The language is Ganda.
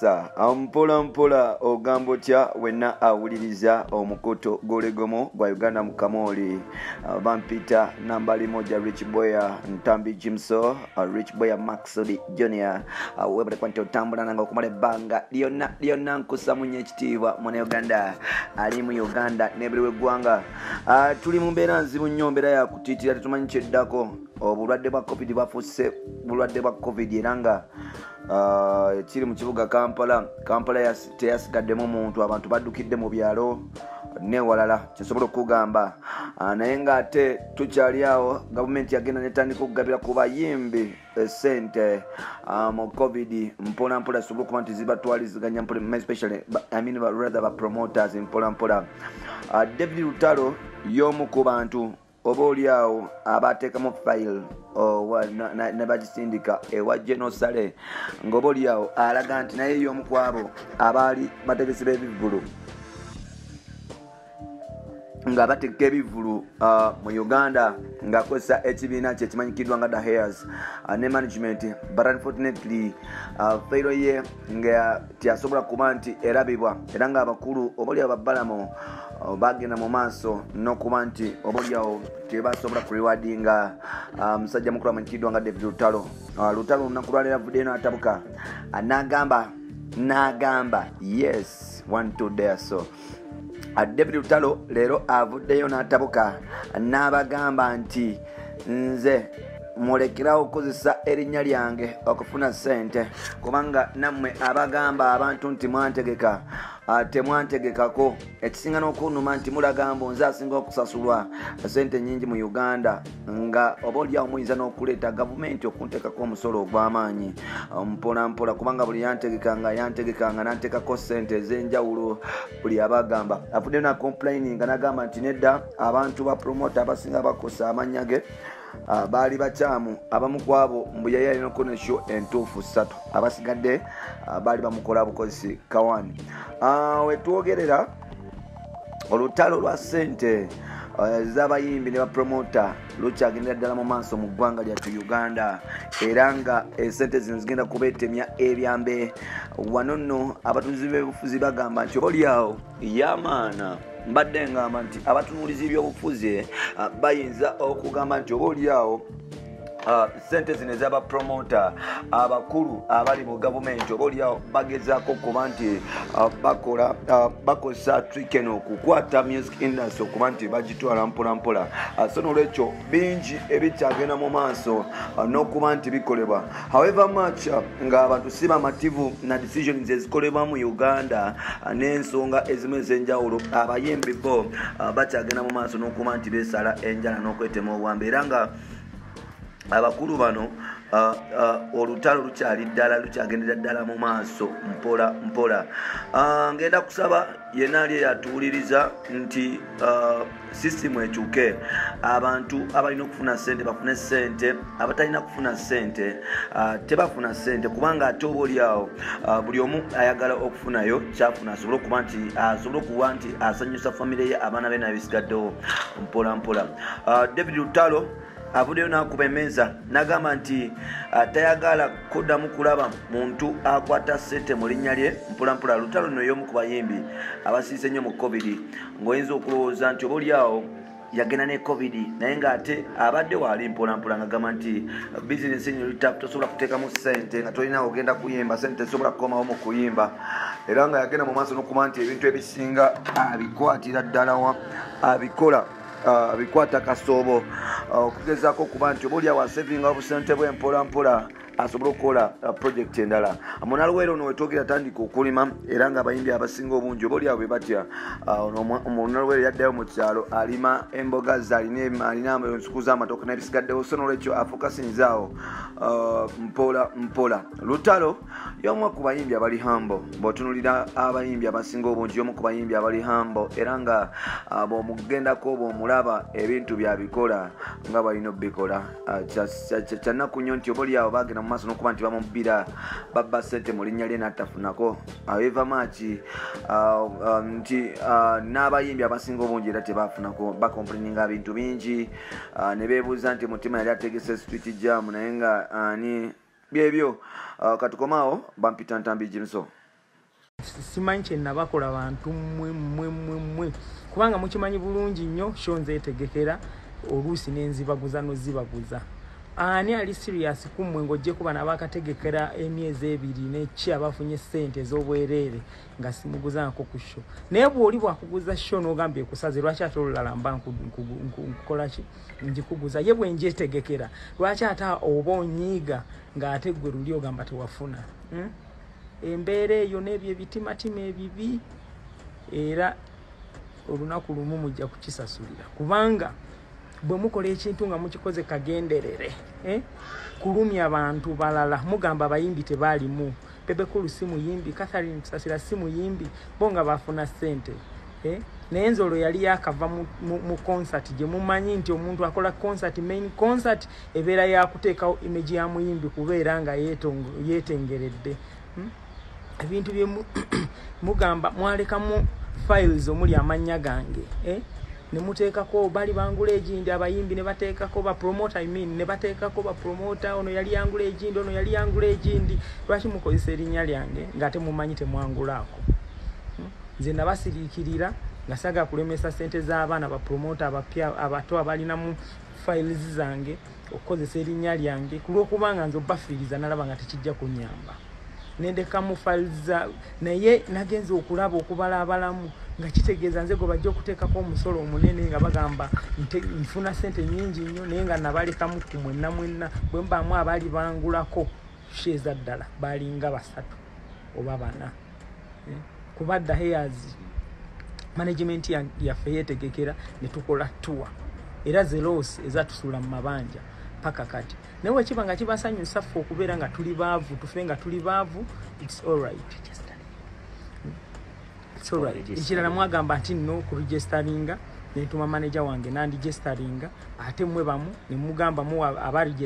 Yes, mpola mpola ogamba otya wenna awuliriza omukutu gw'olugomo gwa Uganda mu Kamoli. Bampita nambali moja Rich Boya Ntambi Jimso, Rich Boya Maxodi Junior. Webale kwante otambula nange okumala ebbanga lyonna lyonna, nkussa munye ekitiibwa muna Uganda ali mu Uganda n'ebweru w'eggwanga. Tuli mu mbeera nzibu nnyo, mbeera ya kutiitira, tetumanyi kyeddako. Obulwadde bwa COVID bwafuuse bulwadde bwa COVID era nga kiri mu kibuga Kampala. Kampala teyasigaddemu muntu, abantu baddukidde mu byalo newalala, kyesobola okugamba. Naye ng'ate tukyali awo, gavumenti yagenda netandika okugabira ku bayimbi sente mu COVID mpola mpola, sobola okuba nti zibatwaliziganya mpola, especially, I mean, rather ba promoters mpola mpola. David Lutalo y'omu ku bantu oba oli awo abateekamu file ne bagisindika ewa General Saleh, ng'oba oli awo alaga nti naye y'omu ku abo abaali bategesi b'ebivvulu nga bategeka ebivvulu mu Uganda ng'akozesa ekibiina kye ekimanyikiddwa nga The Heirs ne management. But unfortunately, file ye nga teyasobola kuba nti erabibwa, era ng'abakulu oba oli awo babbalamu bagenda mu maaso n'okuba nti oba oli awo tebasobola kurewardinga musajja mukulu amanyikiddwa nga David Lutalo. Lutalo olunaku lwaleero avuddeyo n'atabuka, n'agamba yes, one two there. So David Lutalo leero avuddeyo n'atabuka n'abagamba nti nze mulekerawo okukozesa erinnya lyange okufuna ssente, kubanga nammwe abagamba abantu nti mwantegeka, temwantegekako. Ekisinga n'okunnuma nti mulagamba nze asinga okusasulwa ssente nnyingi mu Uganda, nga oba oliawo muyinza n'okuleeta gavumenti okunteekako omusolo ogw'amaanyi mpola mpola, kubanga buli yantegekanga yantegekanga nanteekako ssente ez'enjawulo. Buli abagamba avuddeyo nacomplaininga n'agamba nti nedda, abantu ba promoter abasinga bakosa amannya ge baali bakyamu. Abamu ku abo mbu yali alina connection entuufu ssatu, abasigadde baali bamukola bukozesi kawani. Wetwogerera olutalo lwa ssente z'abayimbi ne bapromota lukyagendera ddala mu maaso mu ggwanga lyattu Uganda, era nga esente zino zigenda kubeetemya ebyambe. Wano nno abatunuzi b'ebufuzi bagamba nti oba oliawo yamaana, mbadde ngamba nti abatunuulizi b'ebyobufuzi bayinza okugamba nti oba oliawo sente zino ez'abapromota abakulu abali mu gavumenti oba oliawo bagezaako okuba nti bakola, bakozesa trick eno okukwata music industry okuba nti bagitwala mpola mpola. So nolwekyo bingi ebikyagenda mu maaso n'okuba nti bikolebwa. However much ng'abantu si bamativu na decisions ezikolebwa mu Uganda n'ensonga ezimu ez'enjawulo, abayimbi bo bakyagenda mu maaso n'okuba nti beesala enjala n'okwetema obwambe, era nga abakulu bano olutalo lukyali ddala, lukyagendera ddala mu maaso mpola mpola. Ngenda kusaba yenna ali eyatuwuliriza nti sisitimu ekyuke, abantu abalina okufuna ssente bafune ssente, abatalina kufuna ssente tebafuna ssente, kubanga ate oba oli awo buli omu ayagala okufunayo kyafuna asobole okuba nti asanyusa famire ye, abaana be nabisigaddewo mpola mpola. David Lutalo avuddeyo n'akuba emmeeza n'agamba nti tayagala kuddamu kulaba muntu akwata ssente mu linnya lye mpolampola. Lutalo nno y'omu ku bayimbi abasiise ennyo mu COVID, ng'oyinza okulowooza nti oba oliawo yagenda ne COVID, naye ng'ate abadde waali mpolampola, ng'agamba nti bizinesi ennyo tosobola kuteekamu ssente nga tolina ogenda kuyimba, ssente tesobola kukomawo mu kuyimba, era nga yagenda mu maaso n'okuba nti ebintu ebisinga abikwatira ddala abikola, bikwata kasoobo okugezaako okuba nti oba oliawo asevinga obusente bwe mpola mpola asobole okukola project endala. Munaluweero ono wetwogera tandika okulima, era nga abayimbi abasinga obungi oba oliawo bwe batya. Munaluweero yaddayo mu kyalo, alima emboga ze, alina ensuku z'amatooke n'ebisigaddewo. So nolwekyo afokasinzaawo mpola mpola. Lutalo y'omu ku bayimbi abali humble. Bw'otunulira abayimbi abasinga obungi, y'omu ku bayimbi abali humble, era nga bw'omugendako bw'omulaba ebintu byabikola nga balina obikola. Kyannaku nnyo nti oba oliawo bagenda mu maaso n'okuba nti bamubbira, babba ssente mu linnya lye n'atafunako. However much nti n'abayimbi abasinga obungi era tebafunako, bacomplaininga bintu bingi ne beebuuza nti Mutima yali ategese street jam, naye nga ani byebyo. Katukomaawo, bampita Ntambi Jimso. Simanyi kye nabakola bantu mmwe mmwe mmwe mmwe, kubanga mukimanyi bulungi nnyo show nzeetegekera, oluusi nenzibaguza nozibaguza. Ani ali serious ku mmwe ng'ojje kuba nabakategekera emyezi 2 neki abafunye ssente ez'obwereere nga simuguzanko ku show? Naye bw'oli bwakuguza show n'ogamba ekusaze, lwaki ate olulala mba nkukola ki ngikuguza? Ye bwe njetegekera, lwaki ate oba onyiiga ng'ate gwe luli ogamba tewafuna? Embeera eyo n'ebyo ebitimatima ebibi, era olunaku lumu mujja kukisasulira, kubanga bwe mukola ekintu nga mukikoze kagenderere, kulumya bantu balala. Mugamba abayimbi tebaalimu, Bebe Cool si muyimbi, Catherine Kusasira si muyimbi, bo nga bafuna ssente. Naye nze olwo yali yakava mu concert gye mumanyi nti omuntu akola concert, main concert ebeera yakuteekawo image ya muyimbi kubeera nga yeetengeredde. Ebintu bye mugamba mwalekamu files omuli amannya gange, ne muteekako bali bangula egindi, abayimbi ne bateekako ba promoter, I mean, ne bateekako ba promoter, ono yali yangula egindi, ono yali yangula egindi. Lwaki mukozesa erinnya lyange ng'ate mumanyi temwangulaako? Nze nabasiriikirira nga saagala kulemesa ssente z'abaana ba promoter abapya abato abalinamu files zange okukozesa erinnya lyange, ku lw'okubanga nze obafiiriza nalaba nga tekijja kunnyamba, nendekamu files za. Naye nagenza okulaba okubala abalamu nga kitegeeza nze gwe bajja okuteekako omusolo omunene, nga bagamba nfuna ssente nnyingi nnyo, naye nga nabalekamu ku mwenna mwenna. Bwe mbaamu abaali bangulako sheeza ddala balinga 3 oba 4, kuba The Heirs management yaffe yeetegekera ne tukola tour, era ze loss ezatusuula mu mabanja paka kati. Naye wekiba nga kibasanyusa ffe okubeera nga tuli baavu, tufe nga tuli baavu, it's alright, it's alright. Ekirala mwagamba nti nno kuregisteringa, nentuma manager wange nandiregisteringa, ate mmwe bamu ne mugamba muwa abaregisteringa.